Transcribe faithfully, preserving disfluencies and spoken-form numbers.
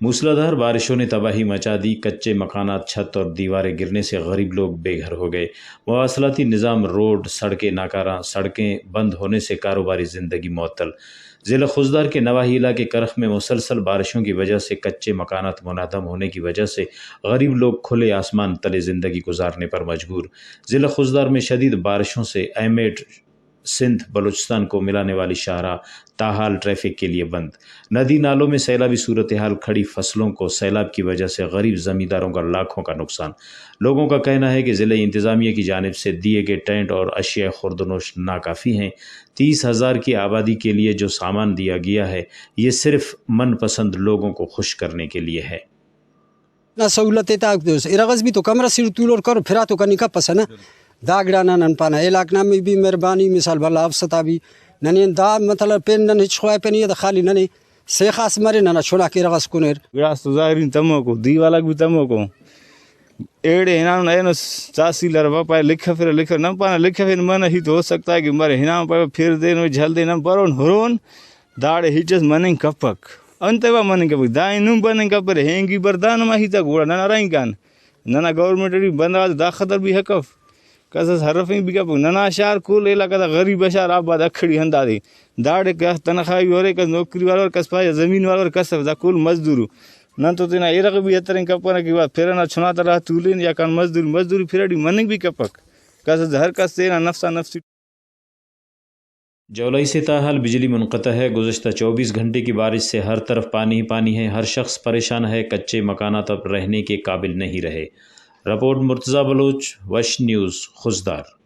موسلادھار بارشوں نے تباہی مچا دی، کچے مکانات، چھت اور دیواریں گرنے سے غریب لوگ بے گھر ہو گئے۔ مواصلاتی نظام، روڈ، سڑکیں ناکارہ، سڑکیں بند ہونے سے کاروباری زندگی معطل۔ ضلع خضدار کے نواحی علاقے کرخ میں مسلسل بارشوں کی وجہ سے کچے مکانات منہدم ہونے کی وجہ سے غریب لوگ کھلے آسمان تلے زندگی گزارنے پر مجبور۔ ضلع خضدار میں شدید بارشوں سے ایم ایٹ سندھ بلوچستان کو ملانے والی شاہراہ تاحال ٹریفک کے لیے بند۔ ندی نالوں میں سیلابی صورتحال، کھڑی فصلوں کو سیلاب کی وجہ سے غریب زمینداروں کا لاکھوں کا نقصان۔ لوگوں کا کہنا ہے کہ ضلعی انتظامیہ کی جانب سے دیے گئے ٹینٹ اور اشیاء خوردنوش ناکافی ہیں۔ تیس ہزار کی آبادی کے لیے جو سامان دیا گیا ہے، یہ صرف من پسند لوگوں کو خوش کرنے کے لیے ہے۔ نا سہولت ءِ تا، ارغ اس بھی تو کمرہ سیٹ تولور کرو، پھرا تو کنی کپسہ نا۔ دا گڑا نا نن پانہ علاقہ نا بھی مہربانی، مثال بھلا افستا بھی۔ ننے دا مطلب پین نن ہچ خواہپنی، دا خالی ننے سیخاس مرے، ننا چناک ارغ اس کنیر۔ گڑاس تو ظاہرین تموکو، دیوالک بھی تموکو۔ ایڑے ہنانو اینو تحصیلدار پاپا لکھفرہ، لکھفرہ، نن پانہ لکھفین منہ، ہیت ہو سکتا ہے کہ مرے، ہنان پاپا پھر دینو، جھل دینو، برون ہرون۔ داڑے ہچس مننگ کپک۔ انتئے وا مننگ کپک؟ دائیں نم مننگ کپرے، ہینگی بر دانما ہیتاک گڑا ننا رہینگان۔ ننا گورنمنٹ ٹی بندغاتے دا خطر بھی حق اف۔ کس اس ہرفنگ بھی کپک۔ ننا شار کل علاقہ دا غریب شار آباد اکھڑی ہندادے۔ داڑے کس تنخواہی ورے، کس نوکری والا ورے، کس پائے زمین والا ورے، کس اف، دا کل مزدور ءُ۔ نن تو تینا ارغ بھی ہترنگ کپنہ کہ وا پھرنا چنا تا راہ تولین یا کان مزدوری، مزدوری پھرڑی مننگ بھی کپک۔ کس اس ہر کس تینا نفسا نفسی۔ جولائی سے تاحال بجلی منقطع ہے۔ گزشتہ چوبیس گھنٹے کی بارش سے ہر طرف پانی ہی پانی ہے۔ ہر شخص پریشان ہے۔ کچے مکانات اب رہنے کے قابل نہیں رہے۔ رپورٹ مرتضی بلوچ، وش نیوز، خضدار۔